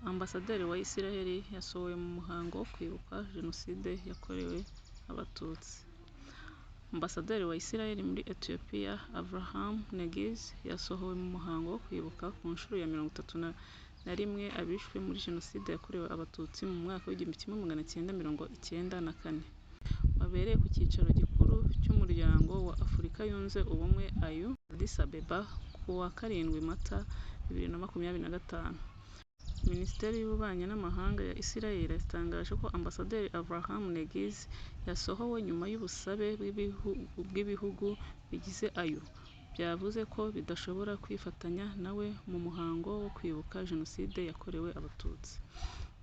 Ambasaderi wa Israel yasohowe mu muhango wo kwibuka Jenoside yakorewe Abatutsi. Ambasaderi wa Israel muri Ethiopia, Avraham Neguise, yasohowe mu muhango wo kwibuka ku nshuro ya 31 abishwe muri Jenoside yakorewe Abatutsi mu mwaka w'1994, wabereye ku cyicaro gikuru cy'Umuryango wa Afurika Yunze Ubumwe (AU) Addis Abeba ku wa 7 Mata 2025. Minisiteri y'Ububanyi n'Amahanga ya Israel yatangaje ko Ambasaderi Avraham Neguise yasohowe nyuma y'ubusabe bw'ibihugu bigize AU, byavuze ko bidashobora kwifatanya na we mu muhango wo kwibuka Jenoside yakorewe Abatutsi.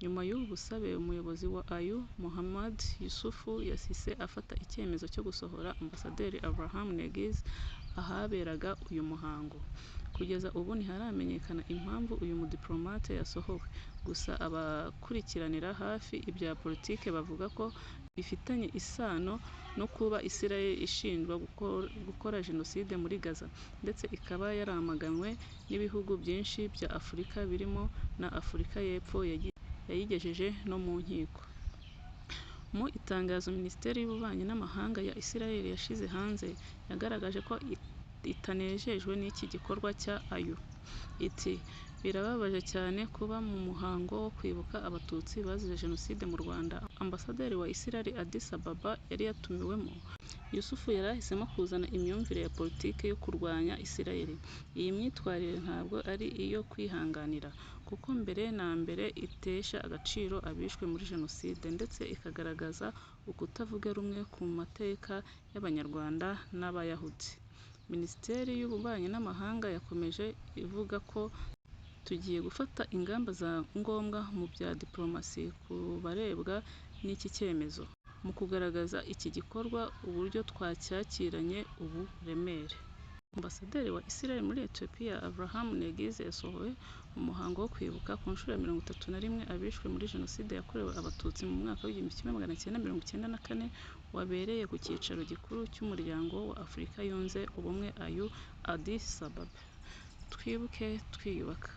Nyuma y'ubu busabe, Umuyobozi wa AU, Mahmoud Youssouf, yahise afata icyemezo cyo gusohora Ambasaderi Avraham Neguise ahaberaga uyu muhango. Kugeza ubu ntiharamenyekana impamvu uyu mudipolomate yasohowe, gusa abakurikiranira hafi ibya politiki bavuga ko bifitanye isano no kuba Israel ishinjwa gukora Jenoside muri Gaza, ndetse ikaba yaramaganywe n'ibihugu byinshi bya Afurika birimo na Afurika y'Epfo yayigejeje no mu nkiko. Mu itangazo Minisiteri y'Ububanyi n'Amahanga ya Israel yashyize hanze, yagaragaje ko itanejejwe n'iki gikorwa cya AU. Iti “Birababaje cyane kuba mu muhango wo kwibuka Abatutsi bazize Jenoside mu Rwanda, Ambasaderi wa Israel i Addis Ababa yari yatumiwemo. Youssouf yarahisemo kuzana imyumvire ya politiki yo kurwanya Israel. Iyi myitwarire ntabwo ari iyo kwihanganira, kuko mbere na mbere itesha agaciro abishwe muri Jenoside, ndetse ikagaragaza ukutavuga rumwe ku mateka y'Abanyarwanda n'Abayahudi.” Minisiteri y'Ububanyi n'Amahanga yakomeje ivuga ko “Tugiye gufata ingamba za ngombwa mu bya dipolomasi ku barebwa n'iki cyemezo, mu kugaragaza iki gikorwa uburyo twacyakiranye uburemere.” Ambasaderi wa Israel muri Ethiopia, Avraham Neguise, yasohowe mu muhango wo kwibuka ku nshuro ya 31 abishwe muri Jenoside yakorewe Abatutsi mu mwaka w'1994, wabereye ku cyicaro gikuru cy'Umuryango wa Afurika Yunze Ubumwe (AU) Addis Ababa. Twibuke twiyubaka.